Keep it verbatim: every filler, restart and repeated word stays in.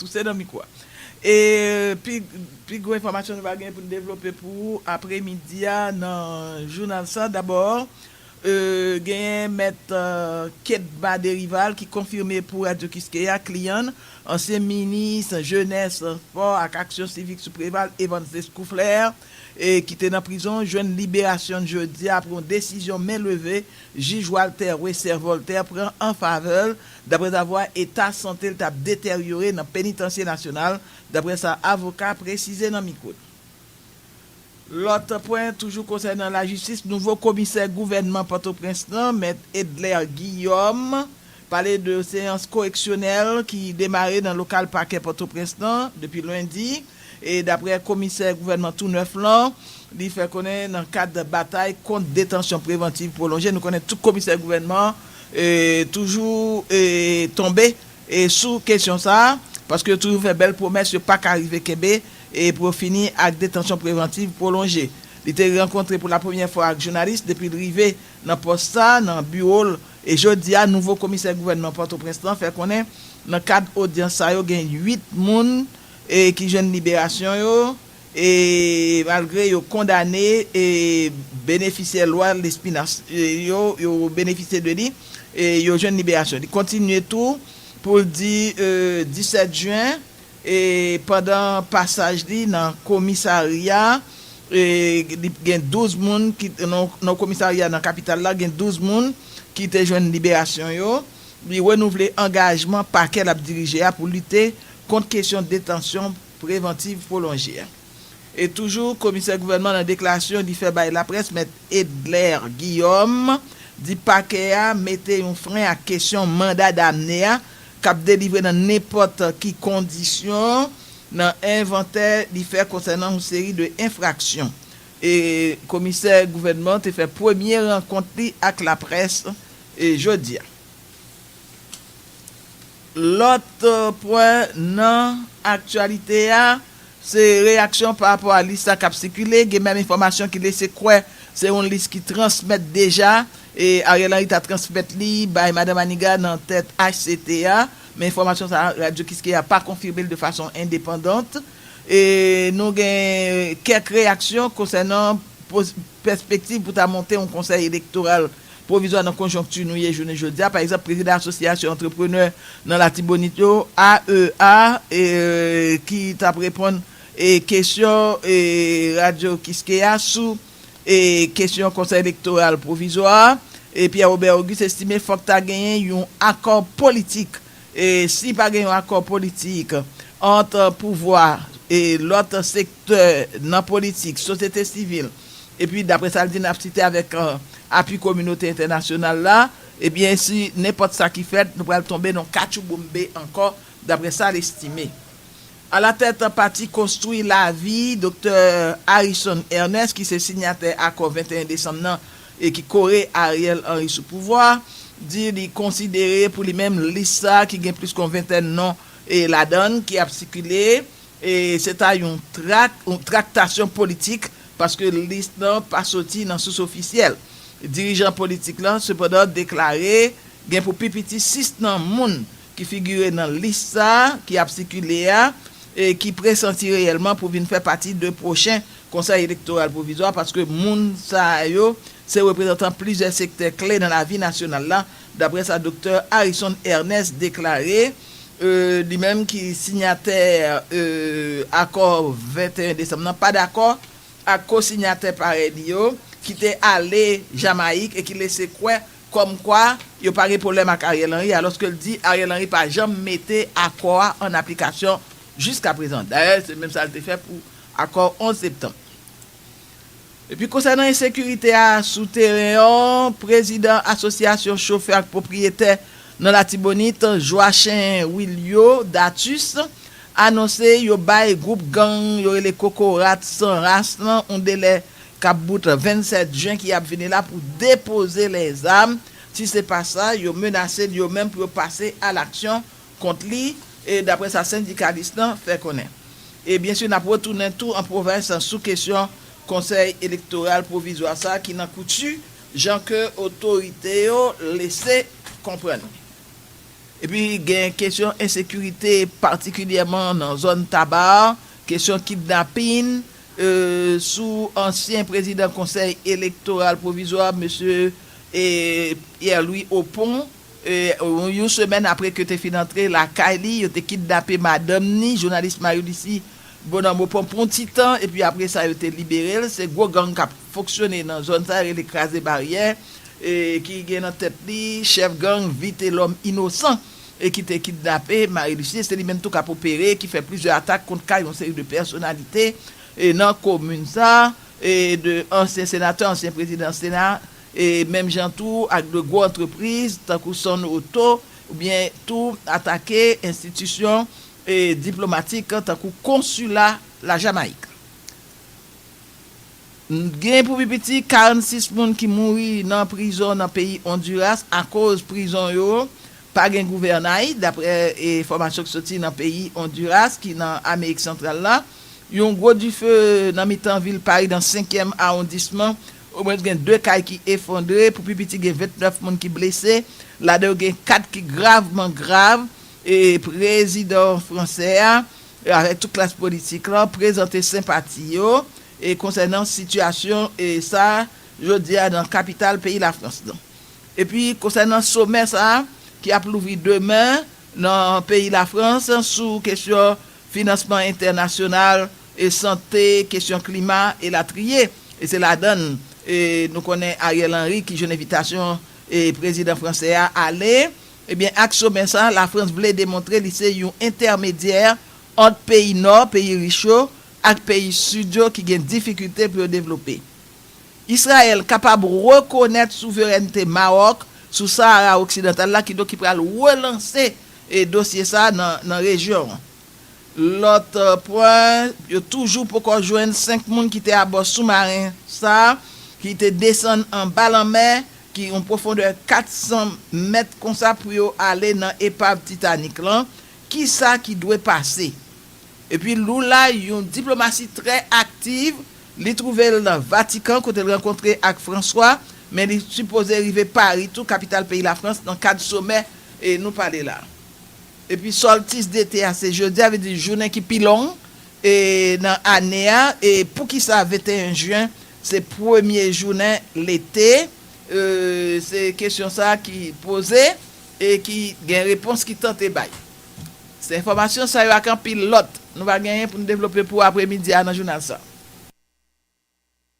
Ou se nan mikwo a. E pi, pi gwo enfòmasyon nou va gen pou n devlope pou ou apremidi a nan jounal sa. Dabò, e, genyen mèt, e, Kedma Derival ki konfime pou Radio Kiskeya kliyan l, ansyen minis jenès, spò ak aksyon sivik sou Preval, Evans Escouflair, e ki te nan prizon, jwenn liberasyon l jodi a apre yon desizyon men leve jij Walter Wesser Voltaire pran an favè l, daprèzavwa eta sante l t ap deteryore nan Penitansye Nasyonal, daprè sa avoka presize nan mikwo n. Lòt pwen, toujou konsènan lajistis, nouvo komisè gouvènman Pòtoprens lan, mèt Edler Guillaume, pale de seyans koreksyonèl ki demare nan lokal pakè Pòtoprens lan depi lendi. E daprè komisè gouvènman tou nèf lan, li fè konnen nan kad batay kont detansyon prevantiv pwolonje, nou konnen tout komisè gouvènman, e, toujou, e, tonbe, e, sou kesyon sa a, paske yo toujou fè bèl pwomès, yo pa ka rive kenbe, e, pou yo fini ak detansyon prevantiv pwolonje. Li te rankontre pou la premyè fwa ak jounalis depi l rive nan pòs sa, nan biwo l, e jodi a, nouvo komisè gouvènman Pòtoprens lan fè konnen, nan kad odyans sa yo, gen uit moun, e, ki jwenn liberasyon yo, e malgre yo kondane, e benefisyè lwa Lespinasse, e yo, yo benefisye de li, e yo jwenn liberasyon. Li kontinye tou pou l di, e, disèt jen, e pandan pasaj li nan komisarya, e li gen douz moun ki, nan, nan komisarya nan kapital la, gen douz moun ki te jwenn liberasyon yo. Li renouvle angajman pakè l ap dirije a pou lite kont kesyon detansyon prevantiv pwolonje a. E toujou, komisè gouvènman nan deklarasyon li fè bay laprès, mèt Edler Guillaume, di pakè a mete yon fren ak kesyon manda damne a, k ap delivre nan nenpòt ki kondisyon, nan envantè li fè konsènan yon seri de enfraksyon. E komisè gouvènman te fè premye rankont li ak laprès, e jodi a. Lòt, e, pwen nan aktyalite a, se reyaksyon pa rapò a lis sa k ap sikile. Gen menm enfòmasyon ki lese kwè se yon lis ki transmèt deja, e Ariel Henry ta transmèt li bay Madan Maniga nan tèt H C T a. Men enfòmasyon sa a, Radyo Kiskeya pa konfime l de fason endepandan. E nou gen kèk reyaksyon konsènan pos-, pèspektiv pou ta monte yon konsèy elektoral pwovizwa nan konjonkti nou ye jounen jodi a. Pa egzanp, prezidan Asosyasyon Antreprenè nan Latibonit yo, A E A, e, ki t ap reponn, e, kesyon, e, Radyo Kiskeya sou, e, kesyon konsèy elektoral pwovizwa a. E Pierre Robert Auguste estime fòk ta genyen yon akò politik. E si pa gen yon akò politik ant pouvwa e lòt sektè nan politik, sosyete sivil, epi, daprè sa l di, n ap site avèk, e, apui kominote entènasyonal la, ebyen, si nenpòt sa ki fèt, nou pral tonbe nan katchouboumbe ankò, daprè sa l estime. Alatèt pati Konstwi Lavi, Doktè Harrison Ernest, ki se sinyatè akò venteyen desanm nan e ki kore Ariel Henry sou pouvwa, di li konsidere pou li menm lis sa a ki gen plis ke yon ventèn non, e, ladan l ki ap sikile, e se ta yon trak, yon traktasyon politik, paske lis lan pa soti nan sous ofisyèl. Dirijan politik lan, sepandan, deklare gen pou pi piti sis nan moun ki figire nan lis sa a ki ap sikile a, e ki presanti reyèlman pou vin fè pati de pwochen Konsèy Elektoral Pwovizwa, paske moun sa yo se reprezantan plizyè sektè kle nan lavi nasyonal la, daprè sa Doktè Harrison Ernest deklare, e, li menm ki sinyatè, e, akò venteyen desanm nan, pa dakò ak kosinyatè parèy li yo ki te ale Jamayik e ki lese kwè kòmkwa yo pa gen pwoblèm ak Ariel Henry, alòske l di Ariel Henry pa janm mete akò a an aplikasyon jiskaprezan. Dayè, se menm sa l te fè pou akò onz septanm. Epi konsènan ensekirite a sou teren an, prezidan Asosyasyon Chofè ak Pwopriyetè nan Latibonit, Joachin Wilio Datus, anonse yo bay gwoup gang yo rele Kokorat San Ras lan yon delè k ap bout vennsèt jen ki ap vini la pou depoze lèzam. Si se pa sa, yo menase l yo menm pou yo pase alaksyon kont li, e daprè sa sendikalis lan fè konnen. E byen si, n ap retounen tou an pwovens sou kesyon Konsèy Elektoral Pwovizwa sa a ki nan kouti, jan ke otorite yo lese konprann. Epi gen kesyon ensekirite, patikilyèman nan zòn Taba, kesyon kidnapin, e, sou ansyen prezidan Konsèy Elektoral Pwovizwa, mesye, e, Pierre Louis Opont, e, yon semèn apre ke te fin antre lakay li, yo te kidnape madanm ni, jounalis Marie Lucie Bonhomme Opont, pou yon ti tan, epi apre sa, yo te libere l. Se gwo gang k ap fonksyone nan zòn sa, rele Kraze Baryè, e, ki gen nan tèt li chèf gang Vitelhomme Innocent, e ki te kidnape Marie Lucie. Se li menm tou k ap opere, ki fè plizyè atak kont kay yon seri de pèsonalite, e, nan komin sa, e, de ansyen senatè, ansyen prezidan Sena, e menm jan tou ak de gwo antrepriz, tankou Sun Auto, oubyen tou atake enstitisyon, e, diplomatik, tankou konsila Lajamayik. Gen pou pi piti karannsis moun ki mouri nan prizon nan peyi Ondiras akoz prizon yo pa gen gouvènay, dapre, e, enfòmasyon ki soti nan peyi Ondiras, ki nan Amerik Santral la. Yon gwo dife nan mitan vil Pari, nan senkyèm awondisman, omwen gen de kay ki efondre, pou pi piti gen vennèf moun ki blese, ladan yo gen kat ki gravman grav, e prezidan fransè a, avèk tout klas politik lan, prezante senpati yo, e konsènan sitiyasyon, e sa, jodi a nan kapital peyi Lafrans lan. Epi konsènan somè sa a, ki ap louvri demen nan peyi Lafrans sou kesyon finansman entènasyonal, e sante, kesyon klima, elatriye. E se ladan l, e nou konnen Ariel Henry ki jwenn envitasyon, e prezidan fransè a ale. Ebyen, ak somè sa, Lafrans vle demontre li se yon entèmedyè ant peyi Nò, peyi rich yo, ak peyi Sid yo ki gen difikilte pou yo devlope. Izrayèl kapab rekonèt souverènte Mawòk sou Sahara oksidantal la, kidonk ki pral relanse, e, dosye sa nan, nan rejyon an. Lòt, e, pwen, yo toujou poko jwenn senk moun ki te abò soumaren sa, ki te desann anba lanmè, ki yon pwofondè kat san mèt konsa pou yo ale nan epav Titanic lan. Kisa ki dwe pase? Epi Lula, yon diplomasi trè aktiv, li twouve l nan Vatikan kote l rankontre ak Franswa, men li sipoze rive Pari tou, kapital peyi Lafrans, nan kad somè, e, nou pale la. Epi solstice d'été a, se jodi a, vle di jounen ki pi long, e, nan ane a. E poukisa venteyen jen se premye jounen lete? E, se kesyon sa ki poze e ki gen repons ki tante bay. Se enfòmasyon sa yo ak anpil lòt nou va genyen pou n devlope pou apremidi a nan jounal sa.